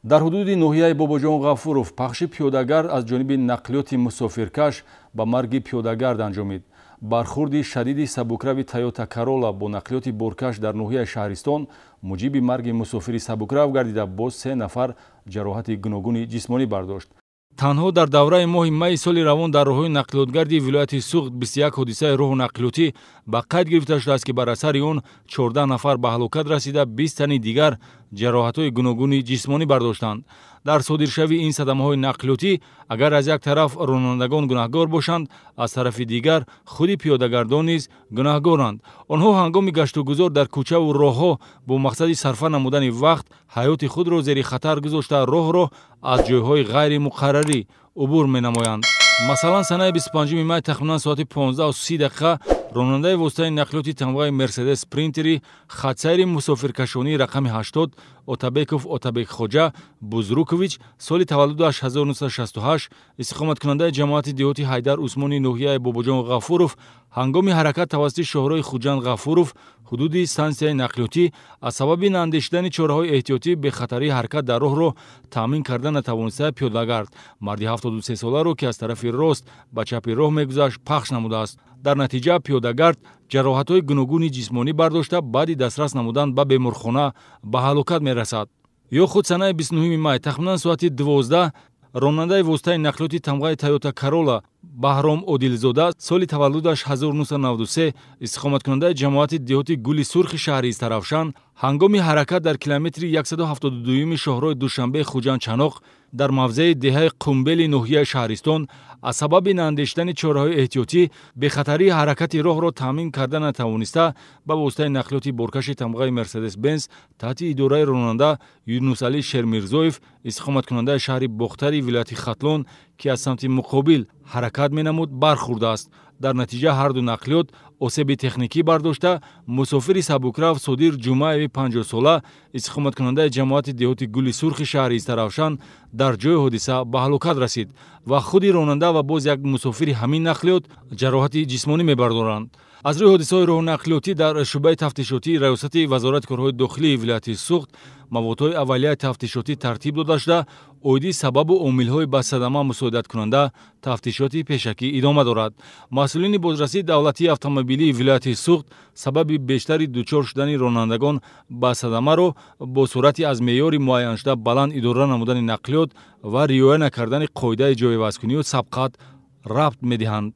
Дар ҳудуди ноҳияи Бобоҷон Ғафуров пахши пиёдагард аз ҷониби нақлиёти мусофиркаш ба марги пиёдагард анҷомид. Бархурди шадиди сабукрави Тойота Карола бо нақлиёти боркаш дар ноҳияи Шаҳристон муҷиби марги мусофири сабукрав гардида, боз 3 нафар ҷароҳати гуногуни ҷисмонӣ бардошт. Танҳо дар давраи моҳи майи соли равон дар роҳҳои нақлиётгарди вилояти Суғд 21 ҳодисаи роҳу нақлиётӣ ба қайд гирифта шудааст, ки бар асари он 14 нафар ба ҳалокат расида, 20 тани дигар ҷароҳатҳои гуногуни ҷисмонӣ бардоштанд. Дар содиршавии ин садамаҳои нақлиётӣ агар аз як тараф ронандагон гунаҳгор бошанд, аз тарафи дигар худи пиёдагардон низ гунаҳгоранд. Онҳо ҳангоми гаштугузор дар кӯчаву роҳҳо бо мақсади сарфа намудани вақт ҳаёти худро зери хатар гузошта, роҳро аз ҷойҳои ғайримуқаррарӣ убур менамоянд. Масалан, санаи 25 май тахминан соати 15:30 ронандаи воситаи нақлиёти тамғаи Мерседес Спринтери хатсайри мусофиркашонии рақами 80 Отабеков Отабек Хоҷа Бузрукович, соли таваллудаш 1968, истиқоматкунандаи ҷамоати деҳоти Ҳайдар Усмони ноҳияи Бобоҷон Ғафуров, ҳангоми ҳаракат тавассути шоҳрои Хуҷанд Ғафуров ҳудуди стансияи нақлиётӣ аз сабаби наандешидани чораҳои эҳтиётӣ бехатарии ҳаракат дар роҳро таъмин карда натавониста, пиёдагард марди 73-соларо, ки аз тарафи рост ба чапи роҳ мегузашт, пахш намудааст. Дар натиҷа пиёдагард ҷароҳатҳои гуногуни ҷисмонӣ бардошта, баъди дастрас намудан ба беморхона ба ҳалокат мерасад. Ё худ санаи 29 май тахминан соати 12 ронандаи воситаи нақлиёти тамғаи Тойота Карола Баҳром Одилзода, соли таваллудаш 1993, истиқоматкунандаи ҷамоати деҳоти Гули Сурхи шаҳри Истаравшан, ҳангоми ҳаракат дар километри 172-юми шоҳрои Душанбе Хуҷанд Чаноқ дар мавзеи деҳаи Қумбели ноҳияи Шаҳристон аз сабаби наандешидани чораҳои эҳтиётӣ бехатарии ҳаракати роҳро таъмин карда натавониста, ба воситаи нақлиёти боркаши тамғаи Мерседес Бенз таҳти идораи ронанда Юнусалӣ Шермирзоев, истиқоматкунандаи шаҳри Бохтари вилояти Хатлон, ки аз самти муқобил ҳаракат менамуд, бархӯрдааст. Дар натиҷа ҳарду нақлиёт осеби техникӣ бардошта, мусофири сабукрав Содир Ҷумъаеви 50-сола, истиқоматкунандаи ҷамоати деҳоти Гули Сурхи шаҳри Истаравшан, дар ҷои ҳодиса ба ҳалокат расид ва худи ронанда ва боз як мусофири ҳамин нақлиёт ҷароҳати ҷисмонӣ мебардоранд. Аз рӯи ҳодисаҳои роҳнақлиётӣ дар шӯъбаи тафтишотии Раёсати Вазорати корҳои дохилии вилояти Суғд маводҳои аввалияи тафтишотӣ тартиб дода шуда, оиди сабабу омилҳои ба садама мусоидаткунанда тафтишоти пешакӣ идома дорад. Масъулини бозрасии давлатии автомобилии вилояти Суғд сабаби бештари дучор шудани ронандагон ба садамаро бо суръати аз меъёри муайяншуда баланд идора намудани нақлиёт ва риоя накардани қоидаи ҷойивазкунию сабқат рабт медиҳанд.